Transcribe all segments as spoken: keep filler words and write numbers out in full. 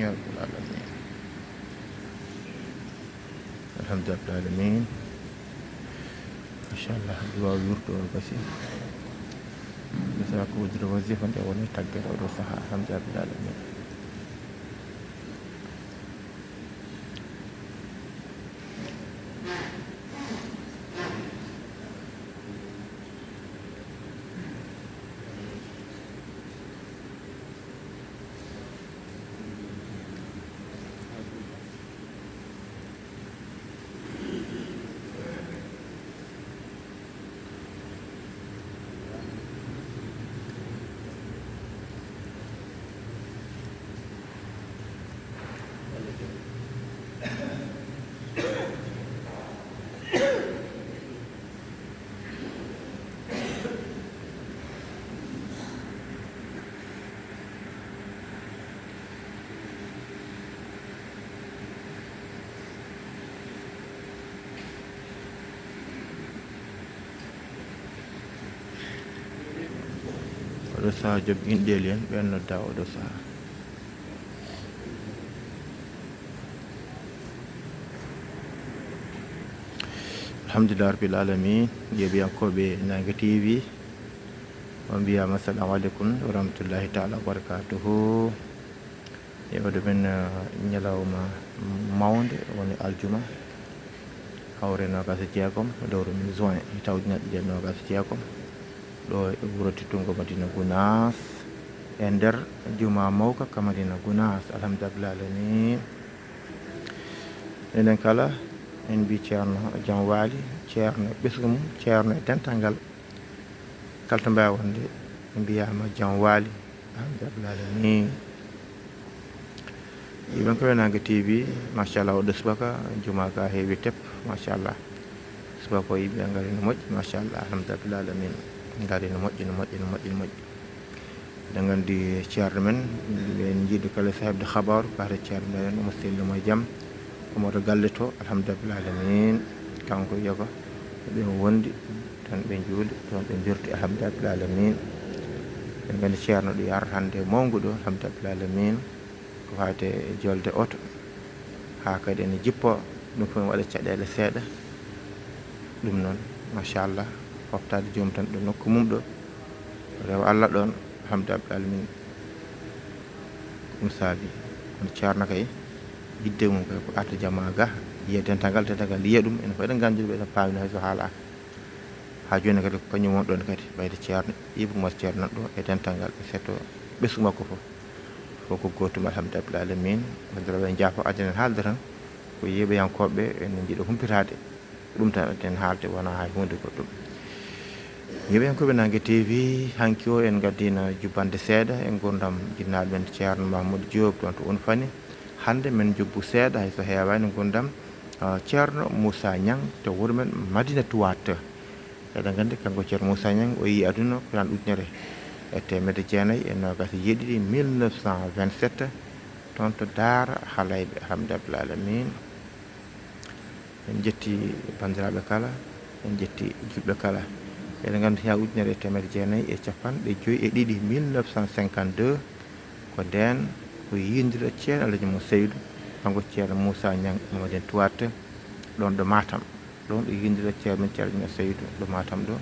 Rabbil alamin. Alhamdulillahi alamin. Machallah, duwa wirto o gasi. Misala ko wujira wazifa nde woni taggere oɗo saha. Alhamdulillahi alamin. Oɗo saha joom inɗeli en ɓen nodda oɗo saha. Alhamdulillah rabbil alamin. Yeeɓiyankoɓe Nangue T V, on mbiyama assalamu aleykum wa rahmatullahi taala wa barakatuhu. E oɗo men, eh, ñalawma mawnde woni aljuma, hawre nogas e jeegom lewru men juin, hitaw ujunere ɗiɗi e nogas e jeegom, ɗo e wuro teddungo Madina Gunaas, e nder juma mawka ka Madina Gunaas. Alhamdulillahi alamin. Enen kala en mbi ceerno jam waali, ceerno ɓesgu mum, ceerno e dental ngal. Kala to mbawi wonde, mbiyama jam waali. Alhamdulillahi alamin. Yiɓen ko Nangue T V, machallah, oɗo subaka, juma ka heewi tep, machallah. Subaka o yimɓe ngari no moƴƴi, machallah, alhamdulillahi alamin. Ngari no moƴƴi, no moƴƴi, no moƴƴi, no moƴƴi. Eɗen nganndi ceerno men, ɓen njiɗi kala sahibde habaru, kaate ceerno meɗen, omo selli, omo e jam, omo to galle to, alhamdulillahi alamin. Kanko e yoga, ɓe wondi, toon ɓe njuuli, toon ɓe mbirti, alhamdulillahi alamin. Eɗen nganndi ceerno ɗo yarata hannde e mawngu ɗo, alhamdulillahi alamin. Ko faati e jolde oto, haa kadi ene jippo, ɗum fof ene waɗa caɗeele seeɗa. Ɗum noon, machallah, foftade joom tan ɗo nokku mum ɗo, rewa Allah ɗon, alhamdulillahi alamin. Ko ɗum saabi, kono ceerno kay, yidde mum kay ko arde jama ga, yiya dental ngal, dental ngal yiya ɗum, enen fof eɗen nganndi ɗum, eɗen paami no hay so haalaka. Haa jooni kadi ko kañum won ɗon kadi, ɓayde ceerno Ibra Umar, ceerno nan ɗo e dental ngal, e seeɗa ɓesngu makko fof. Fof ko gootum, alhamdulillahi alamin. Banndiraaɓe, en njaafo adden en haalde tan, ko yeeɓiyankooɓe, en njiɗa humpitaade. Ko ɗum tan adden haalde, wonaa hay huunde goɗɗum. Yeeɓiyankooɓe Nangue T V, hanki o en ngaddino jubbande seeɗa e nguurndam jinnaaɗo men ceerno Mahmoud Diop, toon to Unfani. Hannde men njubbu seeɗa, hay so heewaani, nguurndam, ah, ceerno Moussa Niang to wuro men Madina Tuwaat. Eɗen nganndi kanko ceerno Moussa Niang o yii aduna ko hitaande ujunere e teemedde jeenayi e noogaas e jeeɗiɗi, mille neuf cent vingt-sept, toon to Daara Halayɓe, alhamdulillahi alamin. En njetti banndiraaɓe kala, en njetti julɓe kala. Eɗen nganndi hitaande ujunere e teemedde jeenayi e capanɗe joy e ɗiɗi, mille neuf cent cinquante-deux, ko ndeen o yiindira ceerno Alhaji Mum Seydou, kanko ceerno Moussa Niang Madina Tuwaat, ɗoon ɗo Matam. Ɗoon ɗo yiindira ceerno men ceerno Alhaji Mum Seydou ɗo Matam ɗo,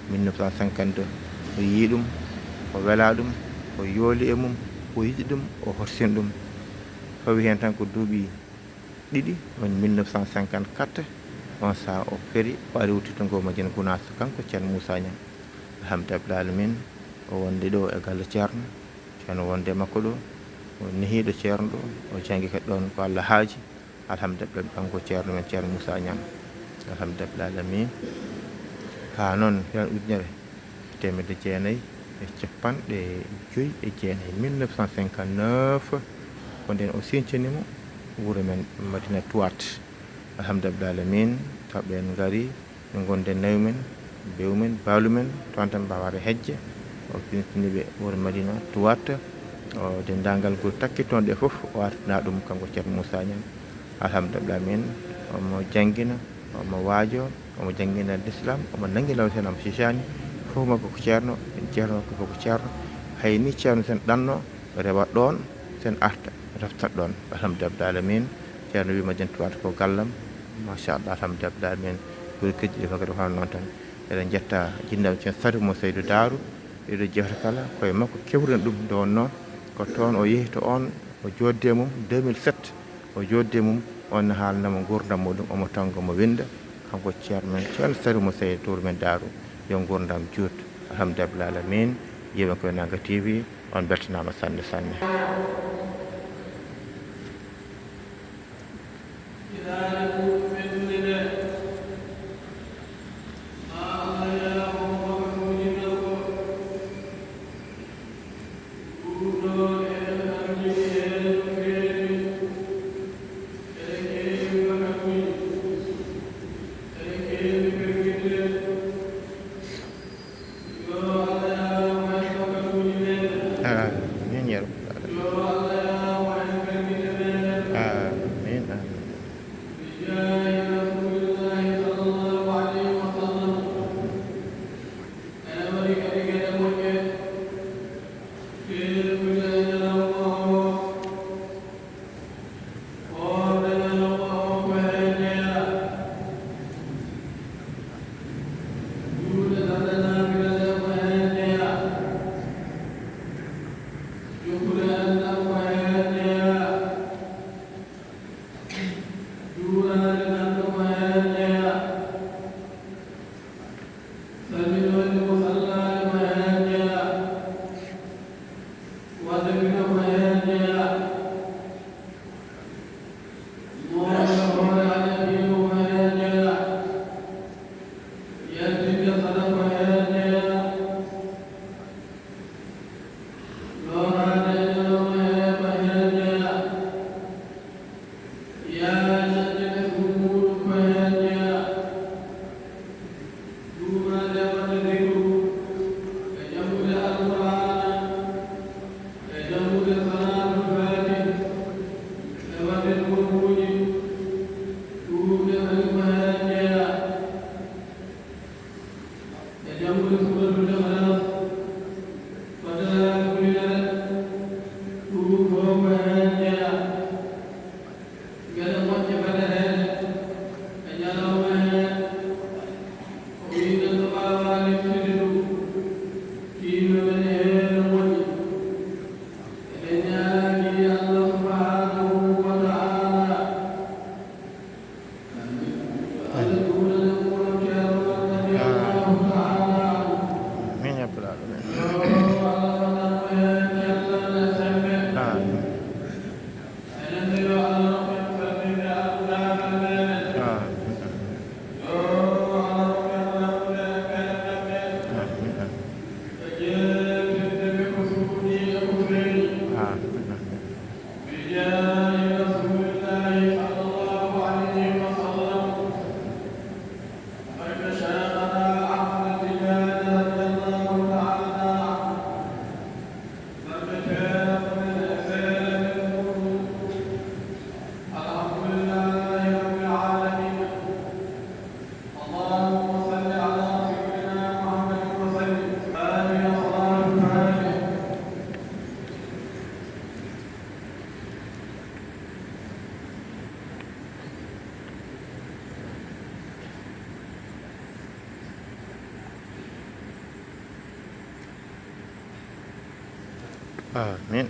mille neuf cent cinquante-deux. O yii ɗum, o welaa ɗum, o yooli e mum, o yiɗi ɗum, o horsini ɗum. Fawi heen tan ko duuɓi ɗiɗi, woni mille neuf cent cinquante-quatre, on sahaa o feri, o ari wuttito ngo Madina Gunaas, kanko ceerno Moussa Niang. Alhamdulillahi alamin, o wondi ɗo e galle ceerno, ceerno wondi e makko ɗo, o nehiiɗo ceerno ɗo, o janngi kadi ɗoon ko Allah haaji. Alhamdulillahi, kanko ceerno men, ceerno Moussa Niang. Alhamdulillahi alamin. Haa noon, hitaande ujunere teemedde jeenayi e capanɗe joy e jeenayi, mille neuf cent cinquante-neuf, ko ndeen o sincani mo wuro men Madina Tuwaat. Alhamdulillahi alamin, taw ɓeen ngari, ɓe ngondi e nayu men, bewu men, baalu men, toon tan mbaawaade hejje. O finfini ɓe wuro Madina Tuwaat, o denndaangal gure takkitooɗe ɗe fof, o artina ɗum kanko ceerno Moussa Niang. Alhamdulillahi alamin, omo janngina, omo waajo, omo janngina Lislaam, omo nanngina Lislaam Sisani, fof makko ko ceerno, ceerno makko fof ko ceerno. Hay ni ceerno sen ɗanno, rewa ɗoon, sen arta. Raftat ɗon, alhamdulillahi rabbil alamin. Ceerno wiima jantuwaade ko gallam, machallah, alhamdulillahi rabbil alamin. Gure kejji ɗi kadi ko noon tan. Eɗen njetta jinnaaɓe ceerno Sari mo Seydu Daaru, ɗiɗo jewte kala, koye makko kewren ɗum. Nde wonnoo ko toon o yehi to oon, o jooɗde e mum deux mille sept, o jooɗde e mum, oon ne haalnamo nguurndam muɗum, omo tonnga, omo winnda, kanko ceerno men, ceerno Sari mo Seydu Tuur men Daaru, yo nguurndam juut. Alhamdulillahi rabbil alamin. Yewen koye Nanga T V, on beltanaama sanne, sanne. Amiin yaa rabbal aalamiin. Amiin, amiin. Amiin yaa rabbal aalamiin. Amiin. Amiin. Amiin. Amiin.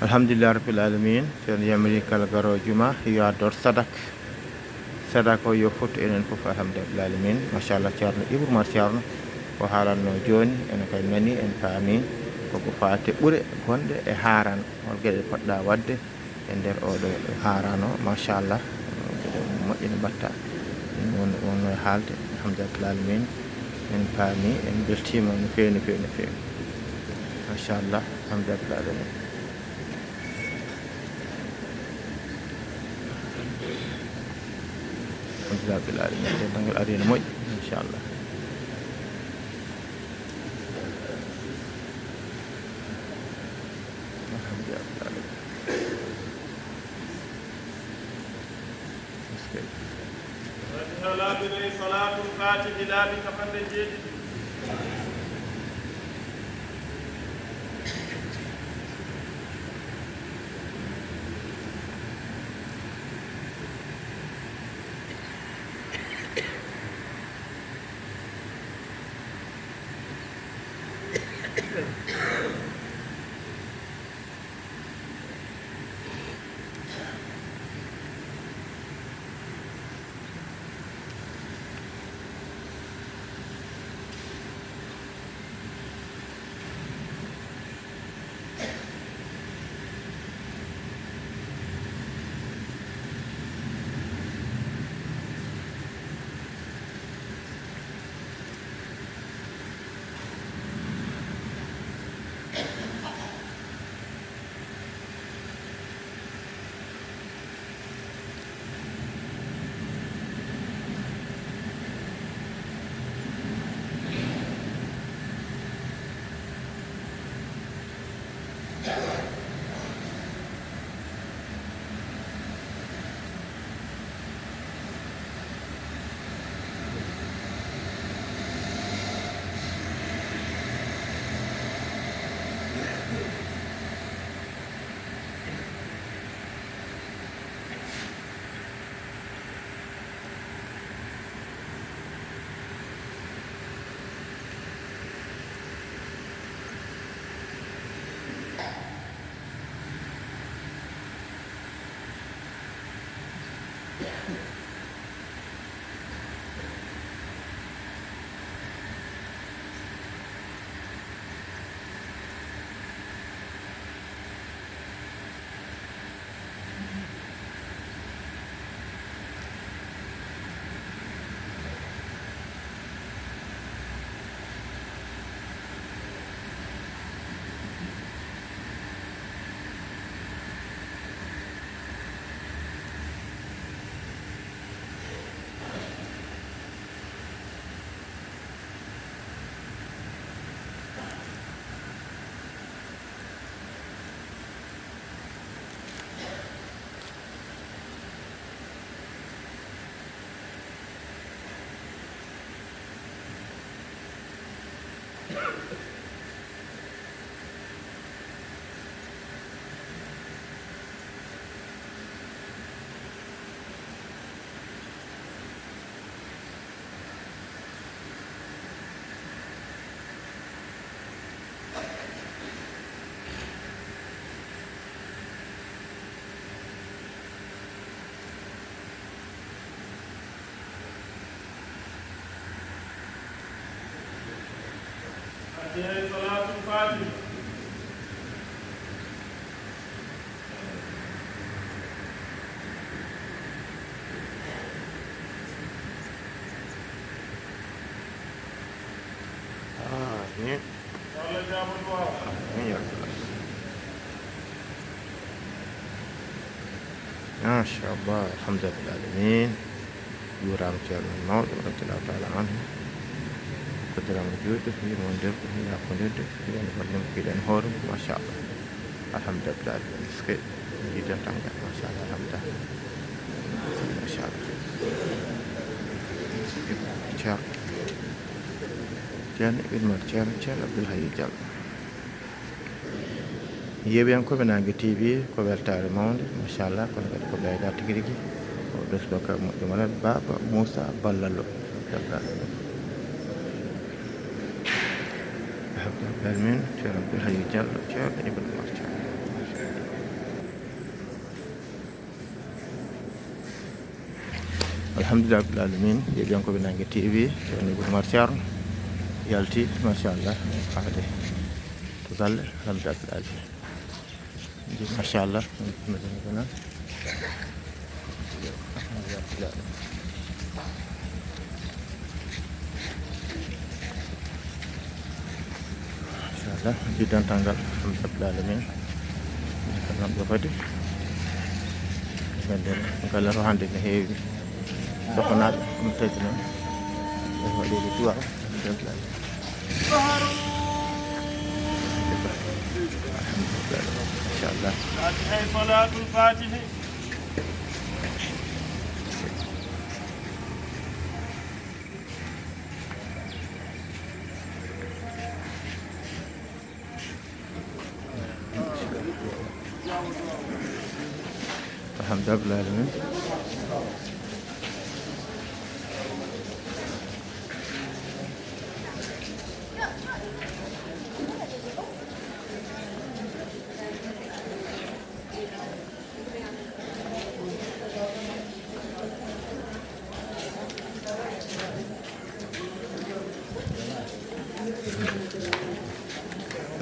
Alhamdulillahi rabbil aalamiin. Ceerno yamiri kala garoowo juma yo addoor sadak. Sadak o yo fottu enen fof, alhamdulillahi rabbil aalamiin. Machallah, Ceerno Ibra Umar Ceerno ko haalanno jooni, enen kay nani, en paami koko faati ɓure gonɗe e haaran, hol geɗe poɗɗa waɗde e nder oɗo haarano, machallah, geɗe moƴƴe no mbatta. Ɗum won, wonno e haalde, alhamdulillahi rabbil aalamiin. En paami, en beltiima no feewi, no feewi, no feewi. Machallah, alhamdulillahi rabbil aalamiin. Alhamdulillahi rabbil aalamiin. Denndaangal ari ene moƴƴi, inchallah. Alhamdulillahi rabbil aalamiin. Eskey. Laabi nayi, salaatul faatihi laabi capanɗe jeeɗiɗi. Fatiha e salaatul faatihi. Amin. Yo Allah jaabo duwaaw. Amin ya rabbal alamin. Machallah, alhamdulillahi rabbil alamin. Juuraama ceerno men mawɗo, radiyallahu taala anhu. Koddiraama juutde, yurmondirde, yaafondirde, yiɗande balɗe mum, yiɗande hoore mum, machallah. Alhamdulillahi rabbil alamin. Eskey, yiɗande tanga, machallah, alhamdulillahi. Machallah. Ceerno, Ceerno Ibn Umar, Ceerno, Ceerno Abdoul Hayy Diallo. Yeeɓiyankooɓe Naange T V, ko weltaare mawnde, machallah, kono kadi ko ɓeyda tigi rigi. O ɗo subaka moƴƴo manan, Baaba Moussa Ballalo. Alhamdulillah, min, Ceerno Abdoul Hayy Diallo, Ceerno Ibn Umar Thiam. Alhamdulillah rabbil alamin, yeeɓiyankooɓe Naange T V, Ceerno Ibn Umar Thiam yalti, machallah, faade to galle, alhamdulillah rabbil alamin. Ndi, machallah, ɗum ko noon. Machallah, jiddantal ngal, alhamdulillah rabbil alamin. Kanam ɗo kadi. Ganden, ngal ɗo hannde ne heewi. Sohonaaɓe, ɗum tagi noon. Ɓe waɗi du'a, alhamdulillah. Alhamdulillah, machallah. Fatiha e salaatul faatihi. Alhamdulillah alamin.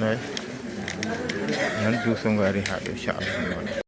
Eyi. Nan duuso ngo ari haa ɗo, inchallah.